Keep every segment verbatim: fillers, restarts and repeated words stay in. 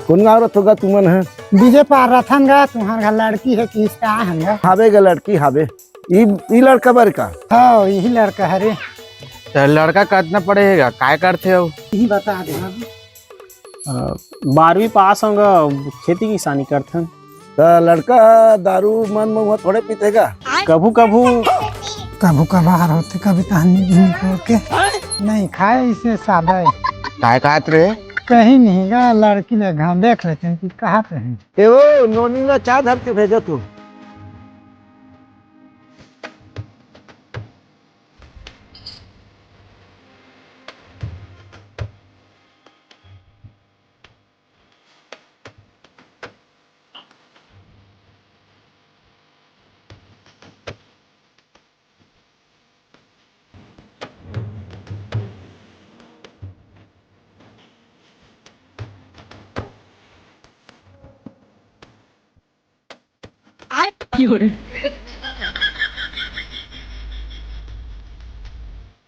कोन गाँव रथो गा तुमन ह? बीजे पार रथन गा, तुंहर घर लड़की हे कि इसका हन गा? हावे गा लड़की हावे। ई, ई लड़का बर का? हाँ, यही लड़का हरे। त लड़का कतना पढ़े हे गा? काय करथे अउ? यही बता दे बाबू। अ, बारहवीं पास हों गा, खेती किसानी करथन। त लड़का दारू मन महुआ थोड़े पीथे गा? कभू कभू। कभू कभार होथे, कभी तहनी भी निकल के। नहीं खाए, इसे सादा है। काय कहत रहे? कहीं नहीं गा, लड़की ले घाव देख लेते हैं कि कहाँ पे है। ए ओ, नोनी ला चाय धर के भेजो तू।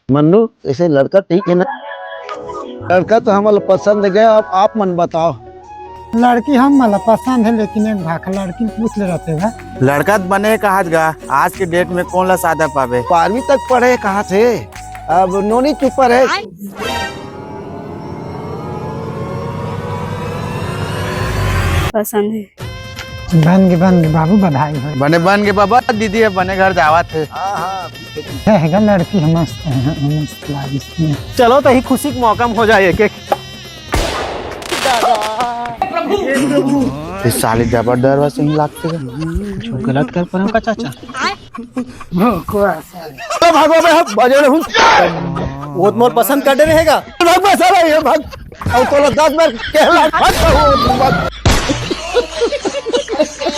मन्नू, ऐसे लड़का ठीक है ना? लड़का तो हमला पसंद है गया, अब आप मन बताओ। लड़की हमला पसंद है, लेकिन एक भाखा लड़की पूछ ले रहते बा। लड़का तो बने कहा गा, आज के डेट में कौन ला सादा पावे? बारहवीं तक पढ़े कहा थे, अब नोनी चुप रहे। पसंद है। बन गे, बन गे बाबू, बधाई हो। बने बन गे बाबा, दीदी अब बने घर जावत हे। हाँ, हाँ, ठीक है, ठीक है। हे, हेगा लड़की है, मस्त है, हाँ, मस्त लागिस। चलो, तो ही खुशी के मौका में हो जाए एक एक। इस साली जबर डर वैसे ही लागथे। कुछ गलत कर पड़ो का चाचा? अरे भागो बे, हम बजे रहूं। वो तो मोर पसंद कर दे रहेगा। भाग बे साला, ये भाग। अब तोला दस बार कहला, भाग, भाग, भाग।